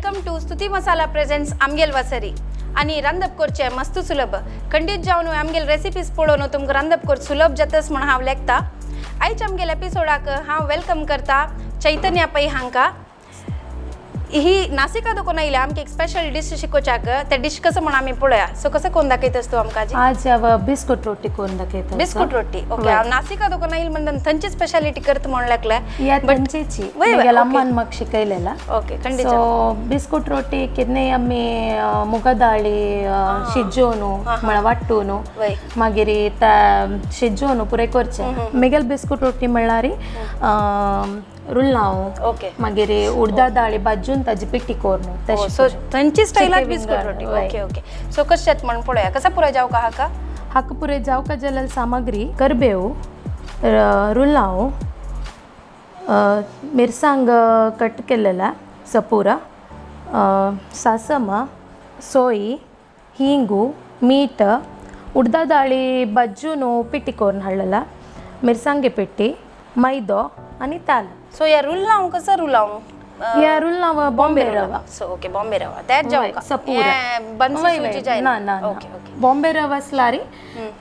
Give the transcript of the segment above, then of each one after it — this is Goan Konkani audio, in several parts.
Welcome to Stuti Masala presents आमगेल वसरी आनी रांदप करचें मस्त सुलभ खंडीत जावन आमगेल रेसिपीज पळोवन तुमकां रांदप कर सुलभ जातच म्हण हांव लेखता. आयज आमगेल एपिसोडाक हांव welcome करता चैतन्या पै हांकां. ही नासिका दुकान आयल्या आमकां एक स्पेशल डिश शिकोवच्याक. ते डिश कसं म्हण आमी पळोवया. सो कसं कोण दाखयतस तूं आमकां आजी? आज हांव बिस्कुट रोटी करून दाखयता. बिस्कुट रोटी, ओके. हांव नासिका दुकान आयल म्हणून थंयची स्पेशालिटी करता म्हण लागले. या थंयचीची वय, म्हगेल्या ओके. अम्मान म्हाका शिकयलेला. ओके, खंडीत. सो बिस्कुट रोटी कितने आमी मुगा दाळी शिजोवन म्हळ्यार वांटून वय. मागीर शिजोवन पुराय करचें. म्हगेले बिस्कुट रोटी म्हणल्यार रुल्लांव, मागीर उडदा दाळी भाजून ताजी पिठी करून तशें. सो थंयची स्टायलात चिके बिस्कुट विंगड, रोटी. वय. ओके ओके, सो कशें जाता म्हण पळोवया. कसं पुराय जावं का हाका? हाका पुराय जावका जाल्यार सामग्री करबेव, रुल्लांव, मिरसांग कट केलेला सपुरा, सासम, सोय, हिंगू, मीठ, उडदा दाळी बज्जून पिठी करून हाडलेला, मिरसांगे पिठी, मैदो आनी ताल. सो या रुल्लांव कसं रुलांव? ह्या रुल्लांव बॉम्बे रवा. सो ओके, बॉम्बे रवा त्याच जावं का? सपुरा. बनसी सुजी जाय? ना ना. Okay okay. बॉम्बे रवा आसल्यार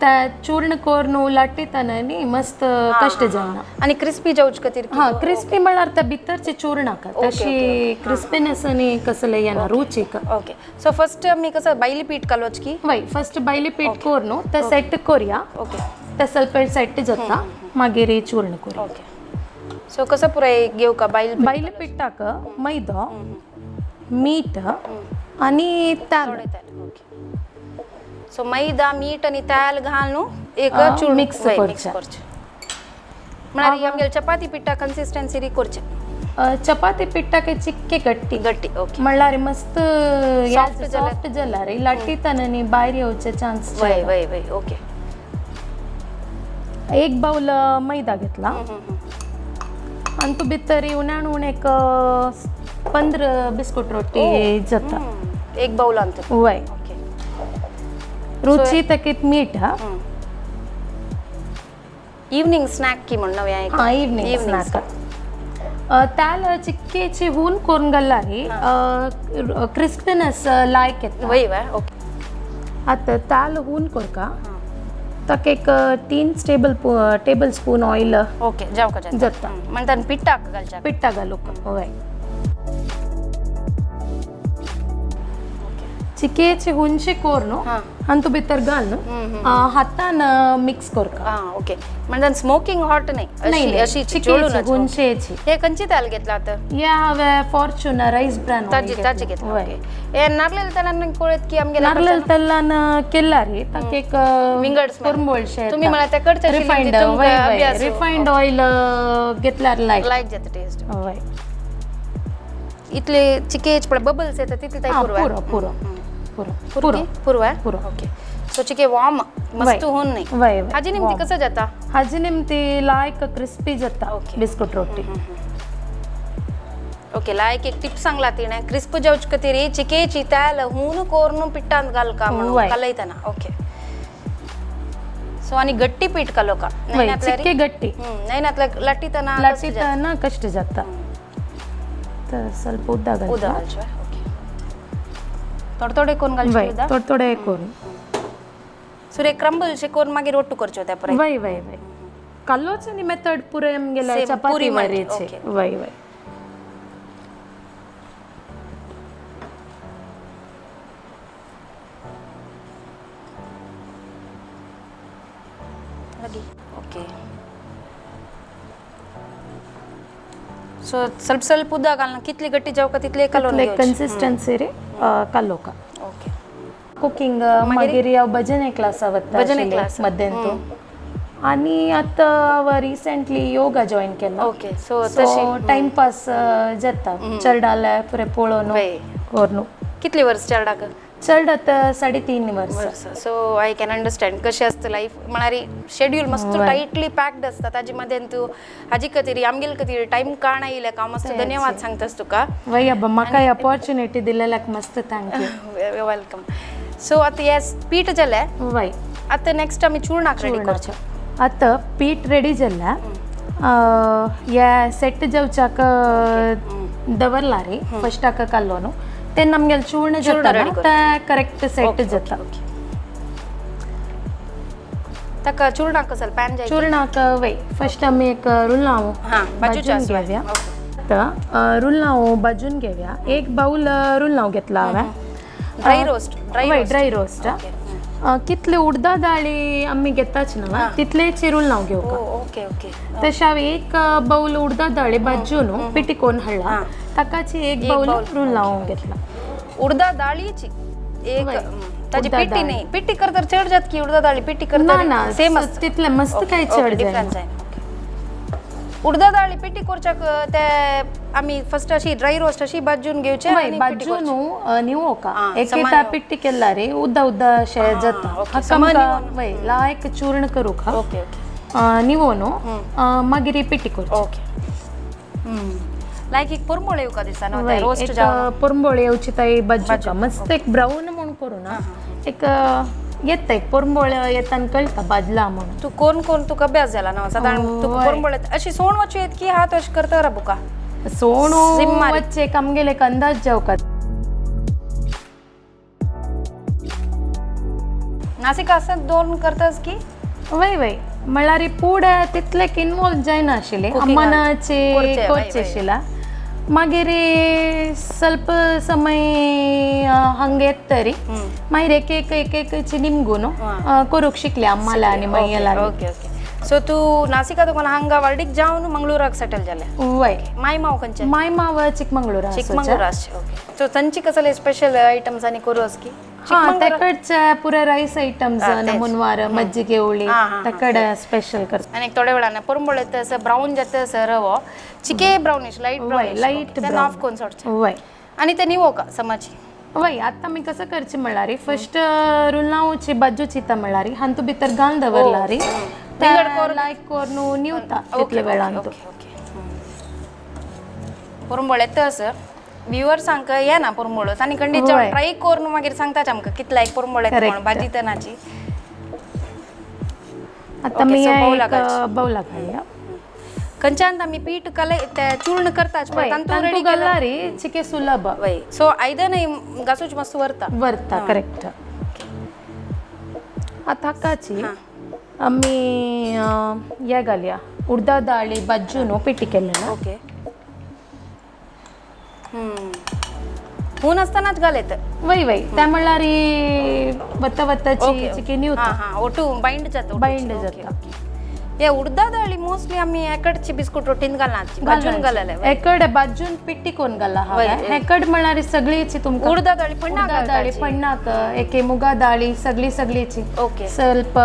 त्या चूर्ण करून लाटीताना मस्त कश्ट जायना. आणि क्रिस्पी जावच खातीर? हा, क्रिस्पी म्हळ्यार त्या भितरचे चूर्णाक तशी क्रिस्पीनेस आनी कसले येना रुचीक. ओके, सो फर्स्ट आमी कसं बायली पीठ कालोच की? वय, फर्स्ट बायली पीठ करून ते सेट करया. ते ಸ್ವಲ್ಪ सेट जाता, मागीर चूर्ण करूया. ओके, सो कसं पुराय घेऊ का बायल? बायले पिठाक मैदो, मीठ आनी ताल. थोडे तेल. ओके, सो मैदा, मीठ आणि तेल घालून एक चूर्ण mix वय, करचें. मिक्स करचें. म्हळ्यार आमगेले चपाती पिठा कन्सिस्टन्सी करचें. चपाती पिठाक चिक्के गट्टी. गट्टी, ओके. म्हणल्यार मस्त Soft जाल्यार. सॉफ्ट जाल्यार लाटीताना न्ही भायर येवचे चान्स. वय वय वय, ओके. एक बाउल मैदा घेतला आणि तू भितर उण्यान उण एक 15 बिस्कुट रोटी जाता. एक बाउल अंतर? वय. ओके. रुची तकीत मीठ. हा. इव्हनिंग स्नॅक की म्हण नव्या एक. हा, इव्हनिंग स्नॅक. त्याला चिक्केची हून करून घाललारी क्रिस्पीनेस लायक येता. वय वय, ओके. आता ताल हून करका ताका एक 3 टेबल स्पून ऑयल. ओके, जाव का जाता? जाता. म्हणताना पिठाक घालच्या? पिट्टा घालूक, वय. चिकेची हुनशी कोर्नु आणि तू भितर घाल हातान मिक्स करका. हा, ओके, म्हणजे स्मोकिंग हॉट नाही? नाही. अशी अशी चिकेची चोळूनच. हुनशेची. हे खंयची तेल घेतला आता? या हांवें फॉर्च्युनर रायस ब्रॅन. ताजी ताजी घेतला, ओके. हे नारलेले तेलान कोळेत की आमगेले? नारळ तेलान केला रे, ताका एक विंगड smell. कोरंबोळशें. तुम्ही मला त्या कडच्या रिफायंड, रिफायंड ऑयल घेतल्यार लायक. लायक जाता टेस्ट. वय. इतले चिकेच पळय बबल्स येतात तितले ताई हा, पुरो. पुरो पुरो पुरो. पुरो पुरो. पुरो. ओके, सो चिके वॉर्म मस्त होऊन नाही? वय वय. हाजी निमती कसं जाता? हाजी निमती लायक क्रिस्पी जाता बिस्कुट रोटी. ओके, लायक एक टिप सांगला तिणे, क्रिस्प जावच खातीर चिकेची तेल हून कोरून पिट्टांत घालका म्हणून कलयतना. ओके, सो आनी गट्टी पीठ कलोका? वय, चिक्के गट्टी. नाही नातल्या लाटीतना. लाटीताना कष्ट जाता, तर ಸ್ವಲ್ಪ उद्दा उदक घालता. घालचें, ओके. थोडे थोडे कोण घालचे वय. उदक? थोडे थोडे करून. सुरे क्रंबल शे कोरून मागीर रोट्टू करच्यो त्या परत. वय वय वय, कल्लोच नी मेथड पुरे आमगेले Same, चपाती पुरी मार्टी, वरीचे. Okay. वय वय. ओके, सो ಸ್ವಲ್ಪ ಸ್ವಲ್ಪ उदक घालून कितली गट्टी जावका तितले कलोवन घेवची. कन्सिस्टन्सी रे कल्लोका. ओके. कुकिंग मागीर हांव भजने क्लासा वता. भजने class. मध्यंतू आनी आतां हांव रिसेंटली योगा जॉयन केला. ओके, सो सो तशी टायमपास जाता, चेरडाले पुरे पळोवन वय. करून. कितली वर्स चेरडाक? चेड आतां 3.5 वर्सां. वर्स. सो I can understand कशें आसता लायफ. म्हळ्यार शेड्यूल मस्त टायटली पॅक्ड आसता. ताजे मदेन तूं हाजी खातीर आमगेले खातीर टायम काण आयिल्ले हांव मस्त धन्यवाद सांगतास तुका. वय अब्बा, म्हाका अपॉर्च्युनिटी दिलेल्याक मस्त thank you. Welcome. सो आतां हे पीठ जालें. वय. आतां नेक्स्ट आमी चुरणाक रेडी करचें. आतां पीठ रेडी जाल्या, हे सेट जावच्याक दवरला रे फर्स्ट हाका कालोवन. तेन्ना आमगेलें चूर्ण चूर्ण जाता ready ना, ते करेक्ट सेट जाता. ताका चुर्णाक कसल पॅन जाय? चूर्णाक वय फर्स्ट आमी एक रुल्लांव हां, बाजूचे भाजून घेवया. ओके. आतां रुल्लांव भाजून घेवया. एक बाउल रुल्लांव घेतला हांवें. ड्राय रोस्ट, ड्राय वय रोस्ट. Dry roast. कितले उडदा दाळी आमी घेताच ना तितलेच रुल्लांव घेवका. Okay okay. तशें हांवें एक बाउल उडदा दाळी भाजून पिठी करून हाडला, ताकाची एक बाउल रुल्लांव घेतला. उडदा दाळीची एक वय. ताजी उडदा पिठी दाळ. नाही, पिठी करतर चड जात की उडदा दाळी पिठी ना करतर ना, सेम आसता? तितले मस्त काय चड जायना. डिफरन्स जायना. उडदा दाळी पिठी करच्याक ते आमी फर्स्ट अशी ड्राय रोस्ट अशी भाजून घेवचे वय आनी पिठी भाजून निवोका आं, समा एकेता निवो. पिठी केला रे उद्दा उद्दा शे जाता. ओके, हाका समा आमकां निवोन. वय लायक चूर्ण करूंक. Okay okay. निवोन मागीर पिठी करची. ओके. लायक एक पुरमोळ येवका दिसा न्हू वय, ते रोस्ट एक जावन. पोरंबोळ येवची ताई भाजूका मस्त एक ब्राऊन म्हूण करू ना, एक येता एक पोरंबोळ येता आनी कळटा भाजला म्हणून. तू कोण कोण तुका अभ्यास जाला ना सादारण तुका वय. पुरमोळ येता अशी सोण वचू येत की हा तू अशें करता राबुका? सोणू सिम्मारी. वच्चे एक आमगेले एक अंदाज जावका. नासिका असं दोन करतास की? वय वय, म्हळ्यार पूड तितलेक इनवॉल्व जायना आशिल्ले. Cooking अम्मानाचे करचे, वय, करचे वय. आशिल्ला. मागीर ಸ್ವಲ್ಪ ಸಮय हांगा येत तरी मागीर एक एक एक एकची निमगून करूंक शिकले अम्माला आनी मायला. Okay okay. सो तू नासिका तुका हांगा वार्डीक जावन मंगळूराक सेटल जाले? वय. माय माव खंयचे? माय माव चिकमंगळूर. चिकमंगळूर आसचे. ओके. सो तांची कसले स्पेशल आयटम्स आनी करू आस की? हा, तेकडचे पुरे रायस आयटम्स, तेच. नमुनवार, मज्जिगे उळी हा, हा, हा, तेकडे स्पेशल करता. आनी एक थोड्या वेळान परंबळ येता असं ब्राऊन जाता असं रवो चिके ब्राउनिश, लाईट वय ब्राउनिश, लाईट. तेन्ना ऑफ करून सोडचें वय. आनी ते निवोका समाची. वय, आता मी कसं करचे म्हणल्यार फर्स्ट रुल्लांवची बाजू चिंता म्हणल्यार हांतू भितर घालून दवरला रे, विंगड करून- लायक करून निवता तितले वेळान तो. Okay okay. पुरंबळ येता असं व्ह्युअर्सांक येना पुरंबळ तांणी खंडीत वय. ट्राय करून मागीर सांगताच आमकां कितला एक पुरंबळ येता Correct. म्हणून भाजी तनाची. आता ओके, मी so बावला एक घालची. बावला घालया. खंयच्यान आमी पीठ कले ते चूर्ण करताच वय, तांतू तांतू रेडी घालला रे चिके सुलभ. वय, सो आयदन घासूच मस्त वरता. वरता, करेक्ट. आता हाकाची आमी हे घालया, उडदा दाळी बाजून पिठी केलेला. ओके. हून असतानाच घाल येत. वय वय, त्या म्हणल्यार वता वताची चिके हा निवता. हा, ओटू बाइंड जाता. बाइंड जाता. हे उडदा दाळी मोस्टली आमी एकडची बिस्कुट रोटीन घालना, भाजून घालले. एकड बाजून पिट्टी कोण घाला वय, हांवें, हेकड म्हळ्यार सगळीची तुमकां उडदा दाळी पण उडदा दाळी पण्णाक एके मुगा दाळी सगळी सगळीची ओके. ಸ್ವಲ್ಪ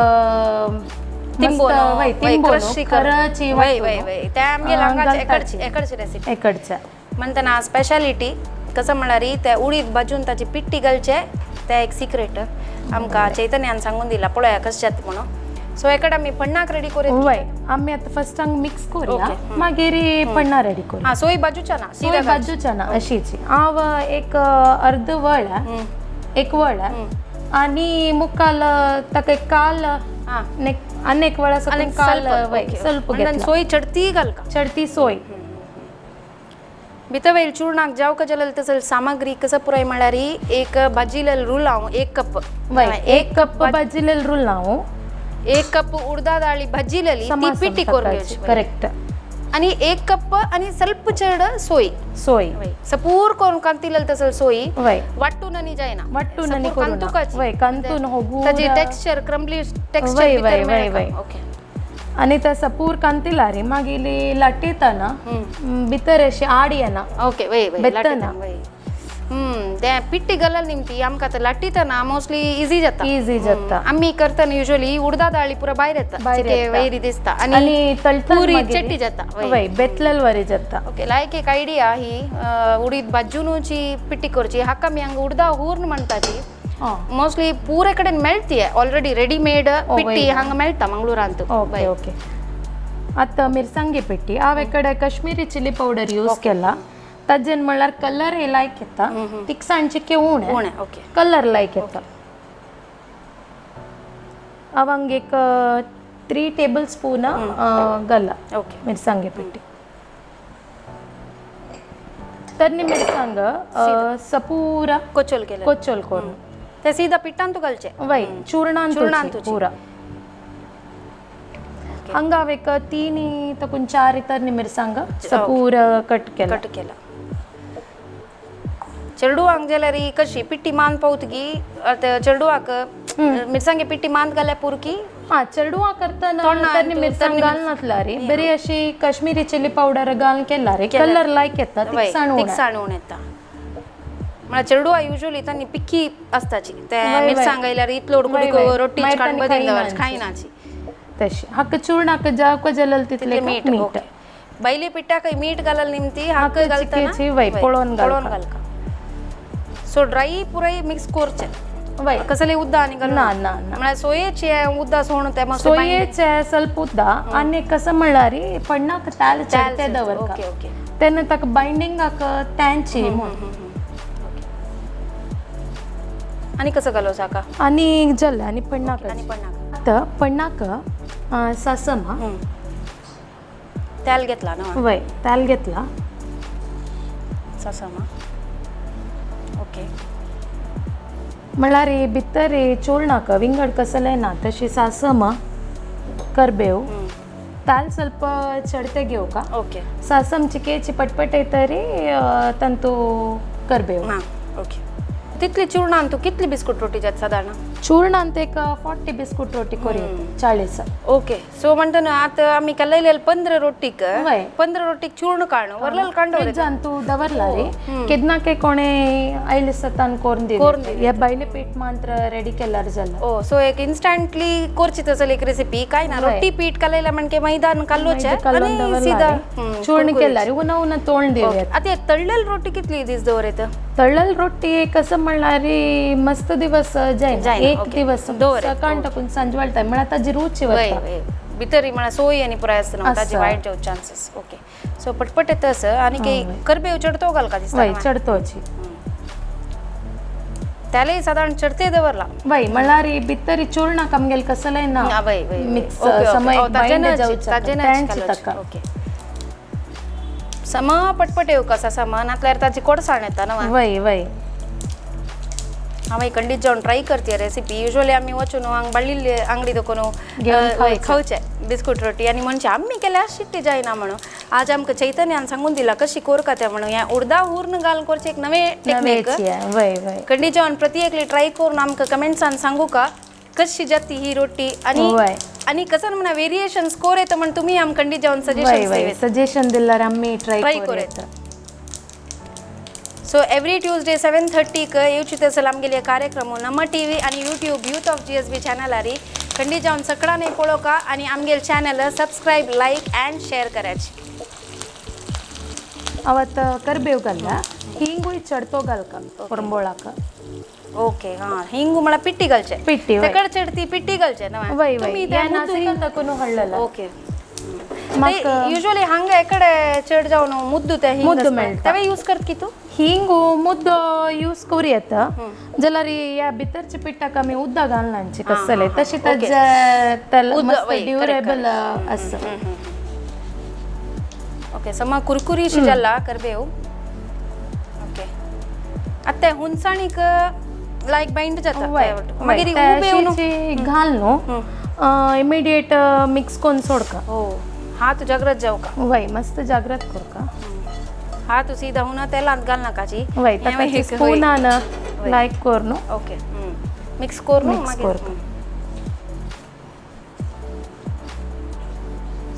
तिंबोनो, वय वय, तिंबोनो क्रशी कर. खरची. वय वय वय, त्या आमगे हांगाची घालताची. एकडची एकडची रेसिपी. एकडच्या. म्हणटना स्पेशालिटी कसं म्हळ्यार ते उडीद भाजून ताची पिट्टी घालचे, ते एक सिक्रेट आमकां चैतन्यान सांगून दिला. पळोवया कशें जाता म्हणून. सो एकडे आमी पण्णाक रेडी करूया. वय, आमी आतां फर्स्ट हांगा मिक्स करूया, ओके, मागीर पण्णा रेडी करूया. हा, सोय बाजूच्या ना? सोय सीधा घालची. बाजूच्या ना अशीची हांव एक अर्द वळ, एक वळ आनी मुखाल ताका एक काल हा आनी एक वळ आनी सकून काल ಸ್ವಲ್ಪ वय ಸ್ವಲ್ಪ घेतला. सोय चडती घालका. चडती सोय. भितर वयल चूर्णाक जावका जाल्यार तसल सामग्री कसं पुराय म्हळ्यार एक भाजिलेल रुलांव एक कप. वय, एक कप भाजिलेल रुलांव. एक कप उडदा दाळी भाजिलेली ती पिठी करून घेवची. करेक्ट. आणि एक कप आणि ಸ್ವಲ್ಪ चड सोय. सोय. सपूर करून कांतिलेल तसल सोय वय. वाटून आणि जायना. वाटून आनी सपूर करूना. कांतुकाची. वय, कांतून होगूर. ताजी टेक्स्चर, क्रम्बली टेक्स्चर. वय, वय, वय, वय. ओके. आनी ते सपूर कांतिला रे मागीर लाटयतना भितर अशी आड येना. ओके, वय वय. बेत्तना. लाटितना, वय. ते पिट्टी घालल निमती आमकां आतां लाटितना मोस्टली इजी जाता. इजी जाता. आमी करतना युजुअली उडदा दाळी पुरा भायर येता. भायर चिके येता. वैरी दिसता आनी तळतना पुरी मागीर चेट्टी जाता. वय. वय, बेतलेल वरी जाता. ओके, लायक एक आयडिया ही उडीद भाजूनची पिट्टी करची. हाका आमी हांगा उडदा हूर्न म्हणटाची. मोस्टली पुरे कडेन मेळती ऑलरेडी रेडीमेड पिट्टी वय. हांगा मेळटा मंगळूरांत. Okay okay. आतां मिरसांगी पिट्टी हांव एकडे काश्मीरी चिली पावडर यूज केला. ताजेन म्हणल्यार कलर हे लायक येता, तिखसाण चिके उणें. उणें, ओके. कलर लायक येता. हांव हांगा एक 3 टेबल स्पून घाला ओके. मिरसांगे पिट्टी. तरणी मिरसांग सपुरा कोचोल केलं. कोचोल करून. ते सीधा पिठांतू घालचे. वय, चूर्णांतूची. चूर्णांतूची. पुरा हांगा हांव एक 3 तकून 4 तरणी मिरसांग सपूर कट केला. कट केला. चेडवांक जाल्यार ही कशी पिट्टी मान पावतकी आतां चेडवाक मिरसांगे पिट्टी मान घाल्यार पुरकी. हा, चेडवा करताना तोंडांतू तरणी मिरसांग तरणी घालनातला रे, बरी अशी काश्मीरी चिली पावडर घालून केला रे, कलर लायक येता, तिकसाण उणा. तिकसाण उण येता. म्हळ्यार चेडवा युजली तांणी पिक्की आसताची ते वय, वय. मिरसांग आयल्यार इतलो वय, वय. रोटी मागीर काडून तांणी बदल खायनाची. खायनाची. तशी हाका चूर्णाक जावक जाल्यार तितले तितले मीठ. मीठ. ओके, बैली पिठाक मीठ घालल निमती हाक हाका घालतना चिकेची, वय, पळोवन घालका. पळोवन घालका. सो ड्राय पुराय मिक्स करचें. वय. कसले उद्दा आनी घालून ना ना ना. म्हळ्यार सोयेची उद्दा सोण ते मस्त. सोयेचे ಸ್ವಲ್ಪ उद्दा आनी कसं म्हणल्यार पण्णाक ताल चडते दवरका. Okay okay. तेन्ना ताका बायंडिंगाक त्यांची म्हूण. आनी कसं घालो साका? आनी जालें. आनी पण्णाक आनी पण्णाक. आतां पण्णाक सासम. तेल घेतला ना? वय, तेल घेतला. सासम, ओके. म्हणल्यार भितर चोळनाक विंगड कसलें ना, तशी सासम, करबेव, ताल ಸ್ವಲ್ಪ चडते घेवका. ओके. सासम चिकेची पटपट येतरी तांतू करबेव. हां, ओके. तितली चुरणान तूं कितली बिस्कुट रोटी जाता सादारण? चूर्णांत एक 40 बिस्कुट रोटी करी, 40. ओके, सो म्हणटा न्हू आतां आमी केल्लेले 15 रोटीक वय. 15 रोटीक चूर्ण काडून वरलेल कांड. फ्रिजान तूं दवरला रे, केन्ना कोणे आयले सतान कोरून कोरून दिली, हे बायले पीठ मात्र रेडी केल्यार जाला. ओ, सो एक इन्स्टंटली करची तसली एक रेसिपी काय ना. वय. रोटी पीठ कालयला म्हणजे मैदान कालोचे आणि सीधा चूर्ण केल्यार उना उना तोंड दिवया. आतां एक तळलेली रोटी कितली दीस दवरता? तळलेल रोटी कसं म्हणल्यार मस्त दिवस जायना. जायना, एक ओके. दिवस दवर. सकाळ टाकून सांजवळ टायम म्हळ्यार ताजी रुची वय वता. वय, भितर म्हळ्यार सोय आनी पुराय आसता न्हू ताजी आसा. वायट जावं चान्सीस. ओके, सो पटपट येता असं आनी काही करबेव चडतो घालका दिसता. वय, चडतोची. त्यालाही साधारण चडते दवरला. वय, म्हणल्यार भितर चूर्णाक आमगेले कसलें ना हा, वय वय वय. Mix okay, okay. समय ओ, बायंड जावचा ताजेनच त्यांची घालोवचें. ताका. ओके, समा पटपट येवका आसा समा, नातल्यार ताजी कोडसाण येता न्हू. वय वय. हांव खंडीत जावन ट्राय करती रेसिपी. युजली आमी वचून हांग बाळिल्ले आंगडी दुकोन घेवन खावचें. खावचे बिस्कुट रोटी आनी म्हणचे आमी केल्यार शिट्टी जायना म्हणून. आज आमकां चैतन्यान सांगून दिला कशी कोरका ते म्हणून, ह्या उडदा हूर्ण घालून करचें एक नवें टेक्नीक. नवेची आहे. वय वय. खंडीत जावन प्रति एकली ट्राय करून आमकां कमेंट्सान सांगू का कशी जाती ही रोटी आणि वय. आणि कसं म्हणा वेरिएशन स्कोर येतं म्हण तुम्ही आम खंडीत जावन वय सजेशन वय, सजेशन दिल्यार आमी ट्राय Try करूया. सो एवरी ट्यूजडे 7:30 येवची तसल आमगेले कार्यक्रम नम्मा टी व्ही आणि यूट्यूब यूथ ऑफ GSB चॅनलारी. खंडीत जावन सगळ्यांनी पळोवका आणि आमगेले channel subscribe, like and share करायची. ಅವತ್ತು ಕರಿಬೇವು ಗಲ್ಲ, ಹಿಂಗು ಚಡ್ತೋ ಗಲ್ಕ ಕೊರಂಬೋಳಾಕ. ओके, हां, हिंगू म्हणा पिट्टी घालचे. पिट्टी, वय. तेकड चडती पिट्टी घालचे ना? वय वय. तुमी या ते नासिकान तकून हळ्ळला. ओके. म्हाका युजली हांगा एकडे चड जावन मुद्दू ते हिंग मुद्दू आसता. मेळटा. तेवे यूज करत की तूं? हिंगू मुद्दो यूज करू येता, जाल्यार ह्या भितरच्या पिठाक आमी उदक घालनाची कसले तशी ताजे तेल उदक, मस्त वय, correct, durable आसा. ओके, समा कुरकुरीशी जाला करबेव. ओके, आतां ते हुनसाणीक लायक बायंड जाता. वय, मागीर वय. उबे न्हू. तशीची घाल न्हू, इमिडिएट मिक्स करून सोडका. हो, हात जाग्रत जावका. वय, मस्त जाग्रत करका. हात सीधा हुना तेलांत घाल नाकाची. वय, ताका स्पूनान लायक करून. ओके, मिक्स करून. Mix करून.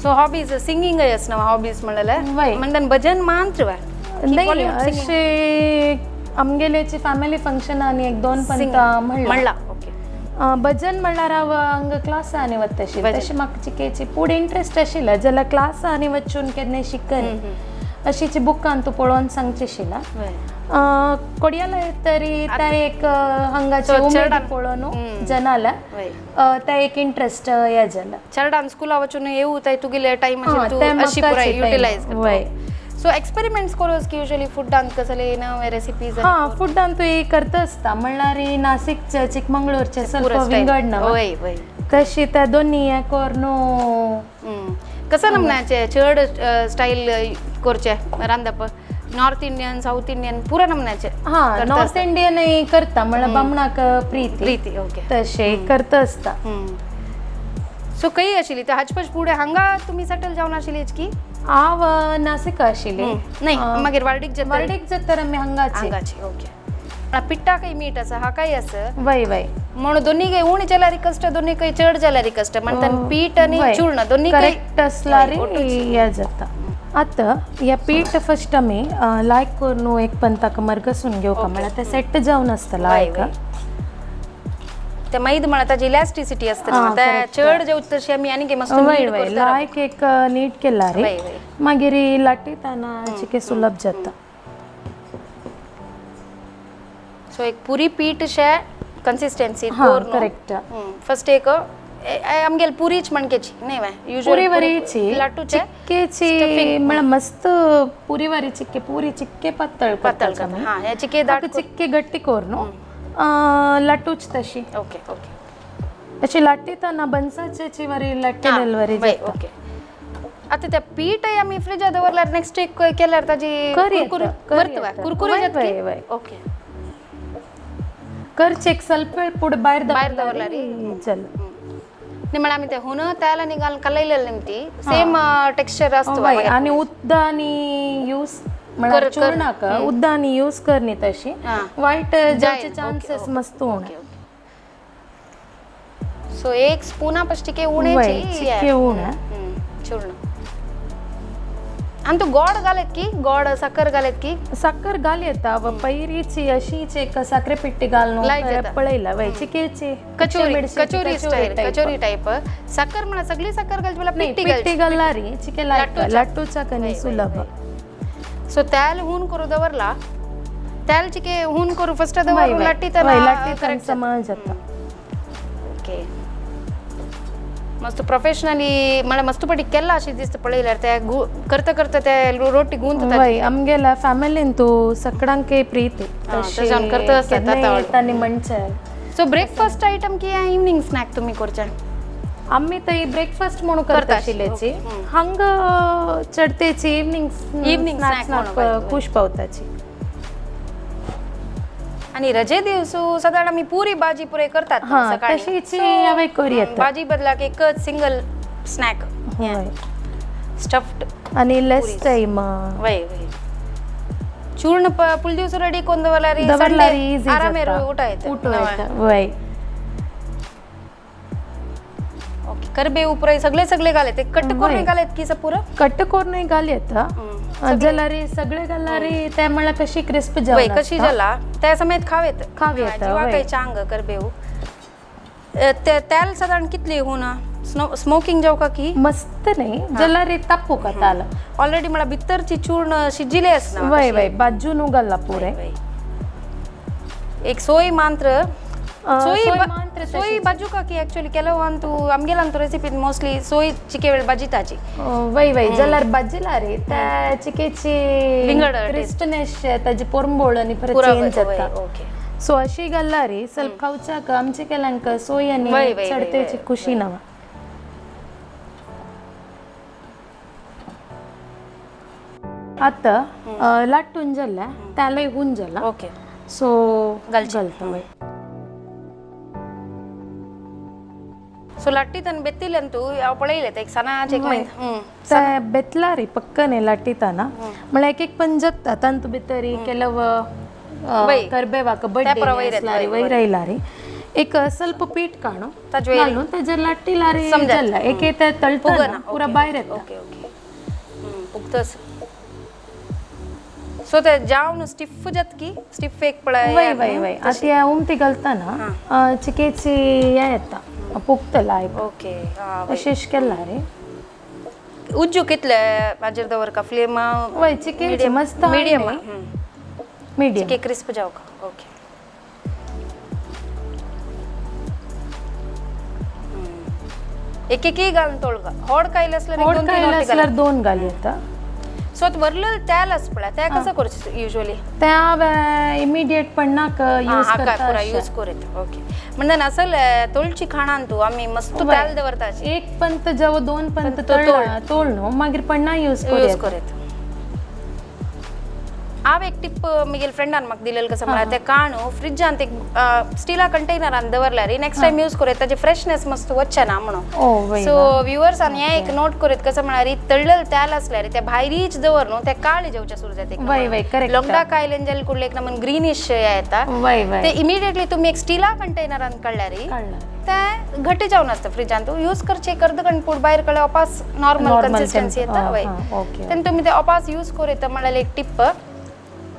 सो हॉबीज सिंगिंग आसना हॉबीज म्हणलें? वय. म्हणटन भजन मात्र वा? नाही, अशे आमगेल्याची फॅमिली फंक्शन आनी एक दोन पंता म्हणला. म्हणला, ओके. भजन म्हणल्यार हांव हांगा क्लास आनी वता आशिल्लें. भजन. तशें म्हाका चिकेची पूण इंट्रस्ट आशिल्लो जाल्यार क्लास आनी वचून केन्नाय शिकन अशीची बुकान तूं पळोवन सांगचें आशिल्लें. कोडियाला तरी त्या एक हांगाची So, उमेद चेरडान- पळोवन जनाला वय. त्या एक इंट्रस्ट हे जाला. चरडान स्कुला वचून येऊ ताय तुगेले टायम हा, तूं ते अशी म्हाका पुराय अशी time. Utilise. वय. सो एक्सपेरिमेंट्स करोस की युजली फुडान कसले नवे रेसिपीज? हा, फुडान तूं हे करता आसता म्हणल्यार नासिकचे चिकमंगळूरचे ಸ್ವಲ್ಪ विंगड ना. वय वय. तशी त्या दोन्ही हे करून. कसं नमनाचे चड स्टाईल करचे रांदप नॉर्थ इंडियन, साऊथ इंडियन पुरा नमण्याचे हा, नॉर्थ इंडियन करता, म्हळ्यार बामणाक प्रीती. प्रीती, ओके. तशे करता आसता. सो काही आशिल्ली ते हाचपच फुडें हांगा तुमी सेटल जावन आशिल्ली की? हांव नासिका आशिल्ली. नाही, मागीर वार्डीक जाता? वार्डीक जाता आमी हांगाची. हांगाची, ओके. पिट्टा काही मीठ आसा, हा काही आसा. वय वय. म्हणून दोन्ही काही उणी जाल्यार कष्ट, दोन्ही काही चड जाल्यार कष्ट, म्हणटान पीठ आनी चूर्ण दोन्ही काही करेक्ट असल्यार हे जाता. आतां ह्या पीठ फर्स्ट आमी लायक करून एक पण ताका मरगसून घेवका, म्हळ्यार ते सेट जावन आसता लायक. ते मैद म्हणा ताजी इलॅस्टिसिटी असते ना, ते चड जेवता तशी आमी आनी मस्त वय वय, लायक एक नीट केला रे, मागीर लाटीताना चिके सुलभ जाता. सो एक पुरी पीठ शे कन्सिस्टन्सी. करेक्ट. फर्स्ट एक आमगेल पुरीच म्हणकेची नाही वे? पुरी वरीची. लाटूचे. चिक्केची म्हळ्यार मस्त पुरी वरी चिक्के, पुरी चिक्के पातळ. पातळ. हां, हे चिके दाट. चिक्के गट्टी करून लाटूच तशी. Okay okay. अशी लाटीताना बनसाची वरी लाटलेली वरी. ओके. आता त्या पीठ आमी फ्रिजात दवरल्यार नेक्स्ट एक केल्यार ताजी कुरकुरी जाता. ओके. करचे एक ಸ್ವಲ್ಪ वेळ पुढे बाहेर. बाहेर दवरल्यार चल. नाही, म्हळ्यार आमी ते हुन तेल आनी घालून कलयलेले निमती सेम टेक्स्चर आसता. आनी उद्दानी यूज म्हळ्यार चुरनाक उद्दानी यूज करनी तशी वायट जावचे चान्सेस मस्त उणे. सो एक स्पूना पश्टिके उणेची. चिके उणे. चूर्ण आनी तू गोड घालेत की गोड साखर घालेत की? साखर घाल येता पैरीची अशीच एक साखरे पिट्टी घालून पळयला वय चिकेची. Kachori, kachori style, kachori type. साखर म्हणा सगळी साखर घालची मला पिट्टी पिट्टी घालणारी चिके लाटूचा कनी सुलभ. सो त्याल हून करू दवरला, त्याल चिके हून करू फर्स्ट दवरून लाटी तर लाटी समज जाता. ओके, मस्त प्रोफेशनली मला मस्त पटी केला अशी दिसता पळयल्यार, ते करता करता ते रोटी गुंतता. वय, आमगेला फॅमिलीन तू सगळ्यांके प्रीती. तशान करता आसता. तांणी म्हणचे. सो ब्रेकफास्ट आयटम की इवनिंग स्नॅक तुम्ही करचे? आम्ही तरी ब्रेकफास्ट म्हणून करता आशिल्ल्याची, हांगा चडतेची इवनिंग इवनिंग स्नॅक खुश पावताची. आणि रजे दिवसू साधारण आम्ही पुरी भाजी पुरे करतात सकाळी, तशीच हांवें करी येता. भाजी बदलाक एकच सिंगल स्नॅक स्टफ्ड आणि लेस टाइम. वय वय, चूर्ण फुल दिवस रेडी करून दवरल्यार दवरल्यार इझी. आरामेर उठा येता. उठो येता वय. ओके, करबेव पुराय सगळे सगळे घाले ते कट करून घालेत की पुरो? कट करून घाल येता जाल्यार सगळे घालल्यार ते म्हळ्यार कशी क्रिस्प जावन कशी जाला त्या समेत खावेत. खावेत. जिवाकय चांग करबेव. तेल साधारण कितली होना स्मोकिंग जावका की? मस्त नाही जाल्यार तापूक ताल. ऑलरेडी मला भितरची चूर्ण शिजिले आसना. वय वय, बाजून घालला पुरे. एक सोय मांत्र सोय बाजू का की ऍक्च्युअली ಕೆಲವಂತೂ आमगेलांतू रेसिपी मोस्टली सोय चिके वेळ भाजीताची. वय वय, जाल्यार भाजीला रे त्या चिकेची विंगड क्रिस्पनेस ताजी पोरंबोळ आनी परत चेंज जाता. ओके. सो अशी घालला रे ಸ್ವಲ್ಪ खावच्याक आमचे केल्यांक सोय आनी चडतेची खुशी नवा. आतां लाटून जाल्या त्यालय हून जाला. ओके. सो घालता वय. सो लाटीतान बेत्तिले अंतू हांव पळयलें एक सणाचे एक. ते बेतला रे पक्कने लाटीताना म्हळ्यार एक एक पण जगता तांतू भितर ಕೆಲವು करबेवाक बड्डे वयर आयला रे एक ಸ್ವಲ್ಪ पीठ काणू घालून ताजेर लाटीला रे जाला एक ते तळटा पुरा भायर येता. Okay okay, पुगतच. सो ते जावन स्टिफ जात की स्टिफ एक पळय. वय वय वय, आतां उमती घालतना चिकेची हें येता पुगतला. ओके, अशें केला रे. उज्जू कितले हाजेर दवरका फ्लेम? वय, चिकेची मस्त मिडियम. मिडियम चिके क्रिस्प जावका. ओके. एक एक घालून तोळका होड कायल असल्यार दोन घाल येता. सो आतां वरलें तेल आसा पळय, तें कसो करचें युजली? तें इमिडिएट पडनाक यूज करता. यूज करीत. ओके, म्हणजे असल तोळची खाणान तूं आमी मस्त तेल दवरता. एक पंत जावं दोन पंत तोळ न्हू, मागीर पडना यूज यूज करीत. हांव एक टिप म्हगेले फ्रेंडान म्हाका दिलेलें कसो म्हळ्यार ते काणू फ्रिजांत एक स्टिला कंटेनरान दवरल्यार नेक्स्ट टायम यूज करूं ताजे फ्रेशनेस मस्त वचचें ना म्हणून. ओ वय. सो व्ह्युअर्सान हें एक नोट करीत कसं म्हळ्यार तळलेलं तेल आसल्यार ते भायरीच दवर न्हू ते काळे जेवचे सुरू जाता. वय वय, करेक्ट. लोंगडा कायलेन जाल्यार कुडले एक नमून ग्रीनिश येता. वय वय. ते इमिडिएटली तुम्ही एक स्टिला कंटेनरान काडल्यार काडल्यार ते घट्ट जावन आसता फ्रिजान. तूं यूज करचे एक अर्द घंट पूण भायर काडल्यार अपास नॉर्मल Normal consistency येता. वय, ओके. तेन्ना तुमी ते अपास यूज करूं येता म्हळ्यार एक टिप्प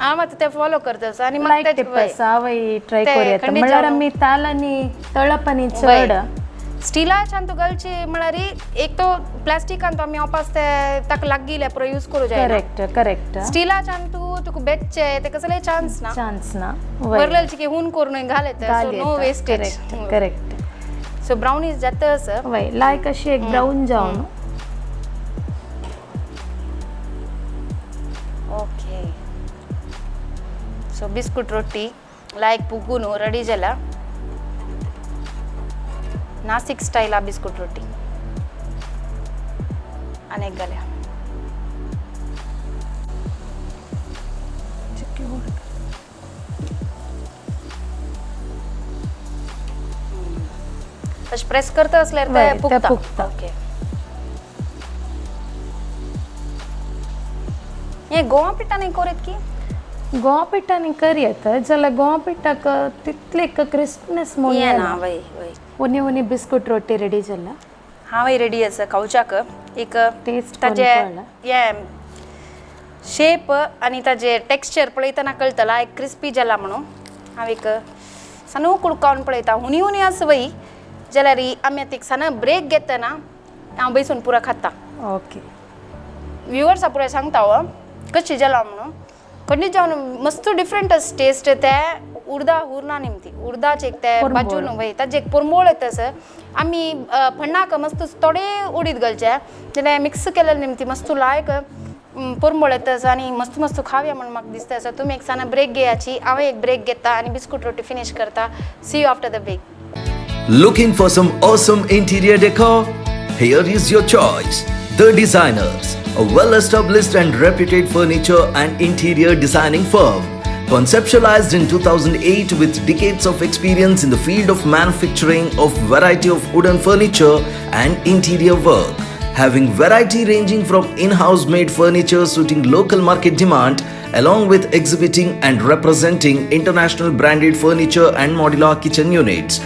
हांव आतां ते फॉलो करता आनी लायक म्हाका टिप आसा, हांवय ट्राय ते करूं येता. खंडीत म्हणल्यार जावन आमी ताल आनी तळप आनी चड स्टिलाच्यान तूं घालची म्हळ्यार एक तो प्लास्टिकान तो आमी अपास ते ताका लागीले पुरो यूज करूं जायना. Correct correct. स्टिलाच्यान तूं तुका बेचचे ते कसले चान्स ना. चान्स ना, वय. वरलेलचे की हून करून घाल येता, so no wastage. Correct correct. So brownies जाता असं. वय, लायक अशी एक ब्राऊन जावन. ओके, सो बिस्कुट रोटी लायक पुगून रेडी जाला. नासिक स्टायला बिस्कुट रोटी अनेक घाल्या. अशें प्रेस करता असल्यार वय, ते ते पुगता. पुगता. ओके, हे गोवा पिठान कोरीत की? गोवा पिठांनी कर येता जाल्यार गोवा पिठाक तितले क्रिस्पनेस म्हणून येना. येना. वय वय. उनी उनी बिस्कुट रोटी रेडी जाला. हांवय रेडी आसा खावच्याक. एक टेस्ट ताजे हे शेप आनी ताजे टेक्स्चर पळयतना कळटला एक क्रिस्पी जाला म्हणून. हांव एक सानू कुडकावन पळयता. हुनी हुनी आसा वय जाल्यार आमी आतां एक सान ब्रेक घेतना हांव बैसून पुरा खाता. ओके. व्युवर्सा पुराय सांगता हो कशी जाला म्हणून. खंडीत जावन मस्त डिफरंट आसा टेस्ट. ते उर्दा उरना निमती उर्दाचे एक ते पोरंबोळ. बाजून वय ताजे एक पोरंबोळ येता सर. आमी फण्णाक मस्त थोडे उडीद घालचे जाल्यार मिक्स केलेले निमती मस्त लायक पोरंबोळ येता आसा आनी मस्त मस्त खावया म्हण म्हाका दिसता आसा. तुमी एक सान ब्रेक घेयाची, हांव एक ब्रेक घेता आनी बिस्कूट रोटी फिनीश करता. See you after the break. Looking for some awesome interior decor? Here is your choice. The Designers, a well-established and reputed furniture and interior designing firm. Conceptualized in 2008 with decades of experience in the field of manufacturing of variety of wooden furniture and interior work. Having variety ranging from in-house made furniture suiting local market demand, along with exhibiting and representing international branded furniture and modular kitchen units.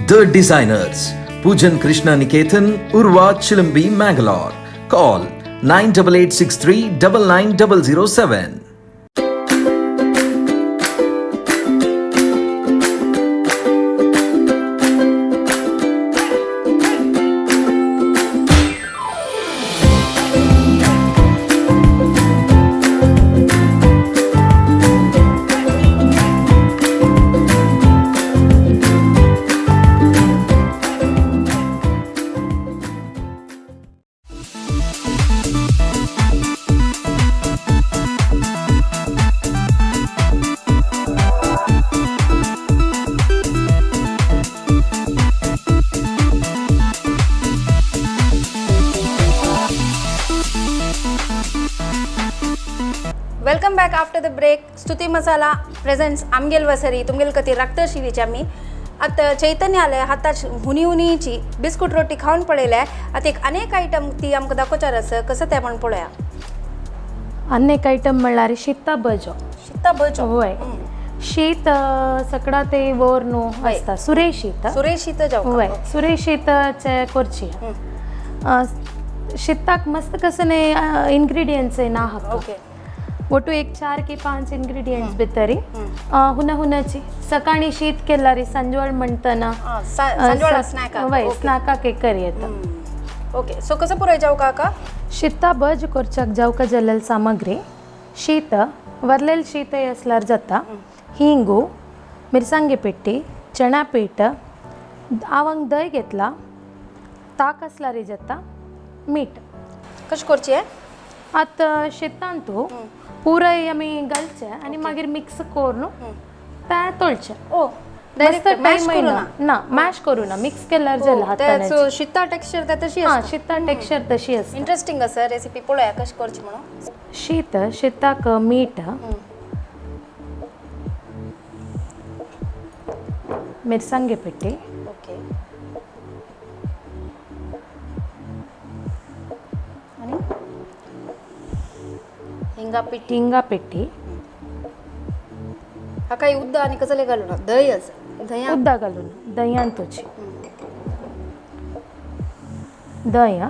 The Designers, Pujan Krishna Niketan, Urwa Chilambi, Mangalore. Call 98863 99007. Welcome back after the break. Stuti Masala presents आमगेल वसरी तुमगेल कती रक्त शिवीची आमी आतां चैतन्य आले हाताच हुनी हुनीची बिस्कुट रोटी खावन पळयले. आतां एक अनेक आयटम ती आमकां दाखोवचार आसा, कसं तें म्हण पळोवया. आनी एक आयटम म्हणल्यार शिता भजो. शिता भजो. वय, शीत सकडा ते वोर न्हू आसता सुरे शीत. सुरेश शीत जावं. वय, सुरे शीताचे करची. शिताक मस्त कसं इन्ग्रेडियंट्स ना हाका. ಒಟ್ಟು एक 4 की 5 इन्ग्रेडियंट्स भितरी हुना हुनाची सकाळी शीत केल्यार सांजवाळ म्हणटना सांजवाळा स्नॅकाक. वय, स्नॅकाक एक कर येता. ओके, सो कसं पुराय जावं काका? शिता भज करच्याक जावका जाल्लेली सामग्री: शीत, वरलेले शीत आसल्यार जाता, हिंगू, मिरसांगे पिट्टी, चणा पीठ, हांव दही घेतला, ताक आसल्यार जाता, मीठ. कशें करचें? आतां शितान तूं पुराय आमी घालचें आनी मागीर मिक्स करून तें तळचें. ओ, मस्त. डायरेक्ट मॅश टायम करू ना? ना, मॅश करू ना, मिक्स केल्यार जालें हातान. तेच शिता टेक्स्चर ते तशी आसता. शिता टेक्स्चर तशी आसता. इंटरेस्टिंग आसा रेसिपी, पळोवया कशें करची म्हणून. शीत, शिताक मीठ, मिरसांगे पिठी. ओके. आणि हिंगा पिठी. हिंगा पिठी. हा काही उद्दा आणि कसले घालू ना, दहीच दह्या? उद्दा घालून दह्यान तुझी दही हा.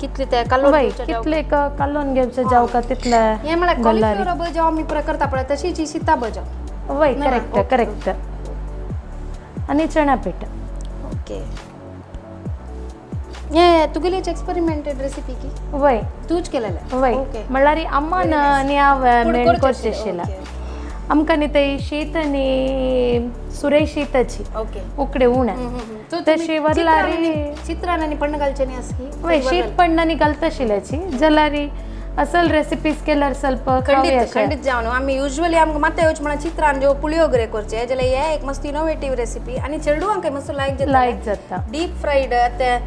कितले ते कालोन वय घेवचे जाव. कितले कालोन घेवचे जाव का तितले हे म्हळ्यार गल्लारी. कॉलीफ्लॉवर भजाव आमी पुरा करता पळय तशीच ही सीता भजाव. वय. ना, करेक्ट. ओके. करेक्ट. आणि चणा पीठ. ओके, हे तुगेलीच एक्सपेरिमेंटेड रेसिपी की? वय. तूच केलेलं? वय. ओके. म्हणल्यार अम्मान आनी हांव मेण करचेशिला आमकां न्ही ते शीत आनी सुरय शीताची ओके. उकडे उणे तशी वरलारी. चित्रान आनी पण्ण घालचे न्ही असकी? वय, शीत पण्णांनी घालता आशिल्ल्याची जाल्यार असल रेसिपीज केल्यार ಸ್ವಲ್ಪ खंडीत खावया अशें. खंडीत जावन आमी युजली आमकां मात्या येवचे म्हणल्यार चित्रान ज्यो पुळयोगरे करचे जाल्यार हे एक मस्त इनोवेटीव रेसिपी आनी चेडवांक मस्त लायक जाता. लायक जाता. डीप फ्रायड ते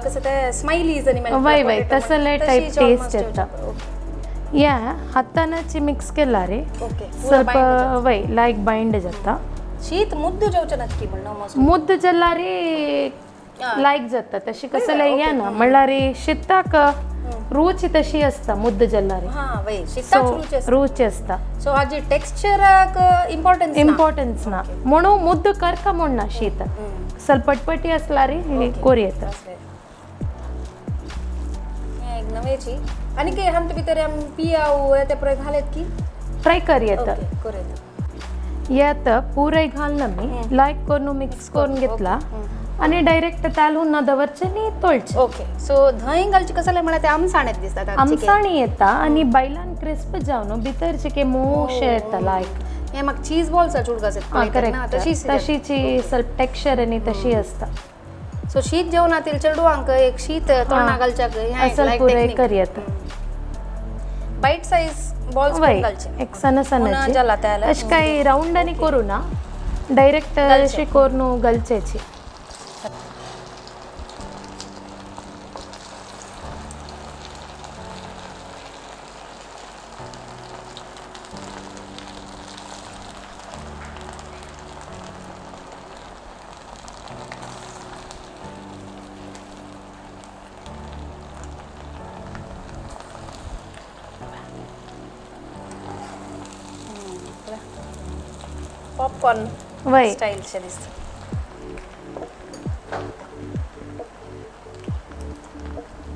कसं ते स्मायलीज आनी वय, वय, तसले type taste येता. या हातानच मिक्स केला रे. ओके. ಸ್ವಲ್ಪ वय लायक बाइंड जाता. शीत मुद्दू जेवचे नक्की म्हणून मस्त. मुद्द जाल्यार लायक जाता तशी कसले या ना, म्हणल्यार शिताक रुची तशी आसता मुद्द जाल्यार. हा वय, शिताच रुच आसता. रुची आसता. सो हाजी टेक्स्चराक इम्पॉर्टन्स इम्पॉर्टन्स ना म्हणून मुद्द करका म्हण ना, शीत ಸ್ವಲ್ಪ पटपटी असल्यार कोरी येता. एक नवेची आणि काही आमच्या भितर आम पियाव ते पुरे घालेत की? ट्राय कर येता. ओके, करू येता. येत पुरय घालना मी लायक करून मिक्स करून घेतला आणि डायरेक्ट तालून न दवरचे न्ही तळचे. ओके, सो धंय घालचे कसं म्हळ्यार ते आमसाणेत दिसतात. आमसाणी येता आणि बैलान क्रिस्प जावन भितर चिके मोशे येता लायक. हे म्हाका चीज बॉल्स चुडगास. करेक्ट, तशीच. तशीची ಸ್ವಲ್ಪ टेक्स्चर आणि तशी असता. सो शीत जेवणातील चेडवांक एक शीत तोंडा घालच्याक. असल पुरय कर येता. बाईट साईज बॉल्स वय. घालचे. एक सण सणाची जाला त्याला. अशें काय रावंड आनी करू ना, डायरेक्ट अशी करून घालचेची. पॉपकॉर्न वय. स्टाईलचे दिसतात.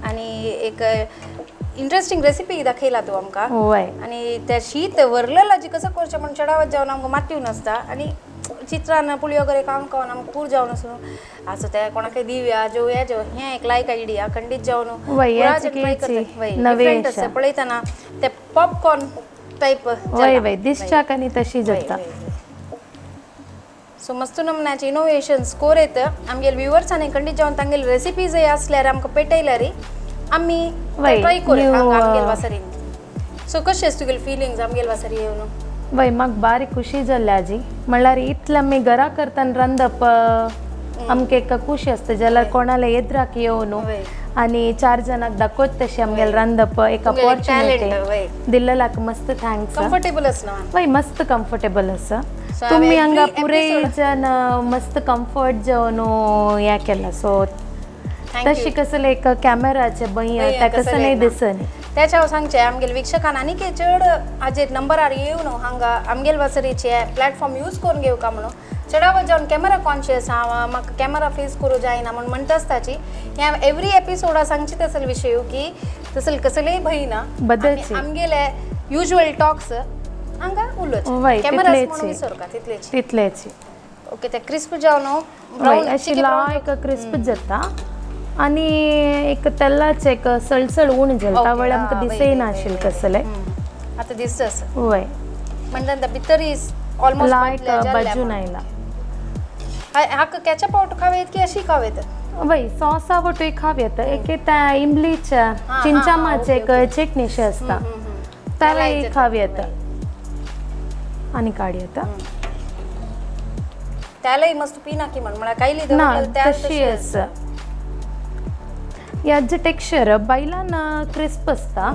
आणि एक इंटरेस्टिंग रेसिपी दाखयला तूं आमकां. वय. आणि त्या शीत वरलेला जी कसं करचें म्हण चडावत जावन आमकां मातयो नासता आणि चित्रान पुळयोगरे काम खावन आमकां पूर जावन आसूं आसो ते कोणाकय दिवया जेवया जेव, हें एक लायक आयडिया खंडीत जावन. वय, पुरा जण try याची करतात. वय, नवे डिफरंट अशा. आसा पळयतना ते पॉपकॉर्न टायप. वय वय, दिसच्याक आनी तशी जाता. सो मस्त नमुन्याचे इनोवेशन स्कोर येत आमगेले व्युवर्सांनी खंडीत जावन तांगेले रेसिपीज आसल्यार आमकां पेटयल्यार आमी वय, ट्राय करूया new, हांगा आमगेले वासरीन. सो कशें आसा तुगेले फिलिंग्स आमगेले वासरी येवन? वय, म्हाका बारी खुशी जाल्ली आजी, म्हणल्यार इतलें आमी घरा करतना रांदप आमकां एक खुशी आसता, जाल्यार कोणाला येद्राक येवन वय. आनी चार जाणांक दाखयत तशें आमगेलें रांदप एक तुमगेलें ऑपॉर्च्युनिटी talent, वय. दिल्लेलाक मस्त thanks. Comfortable आसना? वय, मस्त कम्फर्टेबल आसा. So तुमी हांवें हांगा every पुरे episode- जण मस्त कम्फर्ट जेवन हें केलां, सो Thank तशी you. कसले एक कॅमेराचे भंय भंय त्या कसं कसलें नाही ना. दिसनी. त्याच्या हांव सांगचें आमगेले वीक्षकान आनीक चड हाजेर नंबरार येवन हांगा आमगेले वासरीचे प्लॅटफॉर्म यूज करून घेवका म्हणून. चडावत जावन कॅमेरा कॉन्शियस हांव, म्हाका कॅमेरा फेस करूं जायना म्हूण म्हणटा आसताची, ह्या एवरी एपिसोडा सांगची तसले विशय की तसले कसलेय भंय ना. बदलची. आमगेले युजल टॉक्स हांगा उलोवचे, वय, कॅमेरा म्हणून तितलेची. विसरका तितलेच. तितलेची. ओके, ते क्रिस्प जावन वय, ब्रावन अशी लायक क्रिस्प जाता आणि एक तेलाचे एक सळसळ उण जाता वेळ आमकां दिसना आशिल्लें कसलें. आतां दिसता असं वय. म्हणल्यार त्या भितर ऑलमोस्ट लायक बाजून आयला. हाका केचप आवट खावेत की अशी खावेत? वय, सॉसा वटूय खावं येता, एक त्या इमलीच्या चिंचामाचे एक चटणीशे आसता त्यालाय खावं येता आणि काड येता. त्यालाही मस्त पिना की म्हण म्हळ्यार कायली ना दवरलेलं त्या तशी आसा. ह्याचे टेक्स्चर बैलान क्रिस्प आसता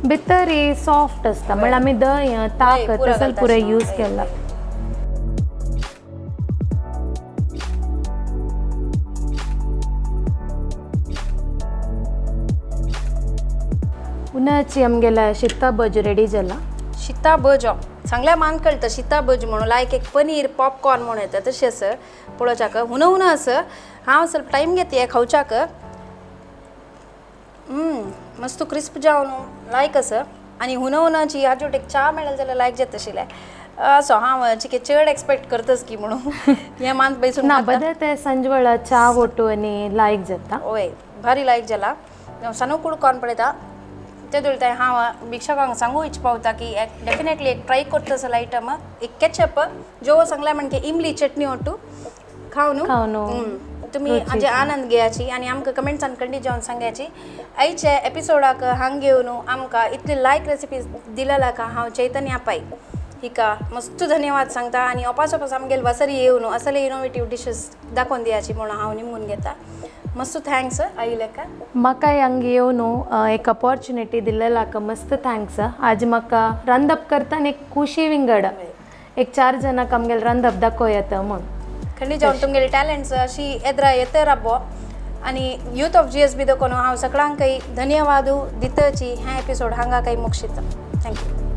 भितर सॉफ्ट आसता, म्हणल्यार आमी दही, ताक पुरो तसल घालता पुरो अशें, यूज हय, केला. उन्हाची आमगेला शिता भज रेडी जाला. शिता भज चांगल्या मान कळतं शिता भज म्हणून लायक एक पनीर पॉपकॉर्न म्हणून येता तशें असं पळोवच्याक हुन हुन असं. हांव ಸ್ವಲ್ಪ टायम घेते खावच्याक. मस्त क्रिस्प जावन लायक असं. आनी हुन हुनाची हाजोट एक च्या मेळ्ळें जाल्यार लायक जाता आशिल्लें. असो हांव चिके चड एक्सपेक्ट करतच की म्हणून हें मान बैसून ना खाता. बदे ते सांजवेळा च्या ओटू आनी लायक जाता. वय, भारी लायक जाला. सनो कुडकोन पळयता ते दळताय. हांव भिक्षकांक सांगू इच पावता की एक डेफिनेटली एक ट्राय करता असलो आयटम, एक केचप जो सांगला म्हणजे इमली चटणी ओटू खाव न्हू. खाव न्हू. तुमी हाजे आनंद घेयाची आनी आमकां कमेंट्सान खंडीत जावन सांगाची. आयच्या एपिसोडाक हांग घेवन आमकां इतली लायक रेसिपीज दिलेला का हांव चैतन्या पाय हिका मस्त धन्यवाद सांगता. आनी ओपास ओपास आमगेले वसरी येवन असले इनोवेटीव डिशीस दाखोवन दियाची म्हणून हांव निमगून घेता. मस्त thanks आयलेका. म्हाकाय हांगा येवन एक ऑपॉर्च्युनिटी दिल्लेलाक मस्त thanks. आज म्हाका रांदप करतना एक खुशी विंगड, एक चार जाणांक आमगेले रांदप दाखोवं येता म्हूण. खंडीत जावन तुमगेले टॅलंट्स अशी एदरा येता राबो. आनी यूथ ऑफ GSB देखून हांव सगळ्यांकय धन्यवाद दितची. हें एपिसोड हांगा काही मुक्षिता. Thank you.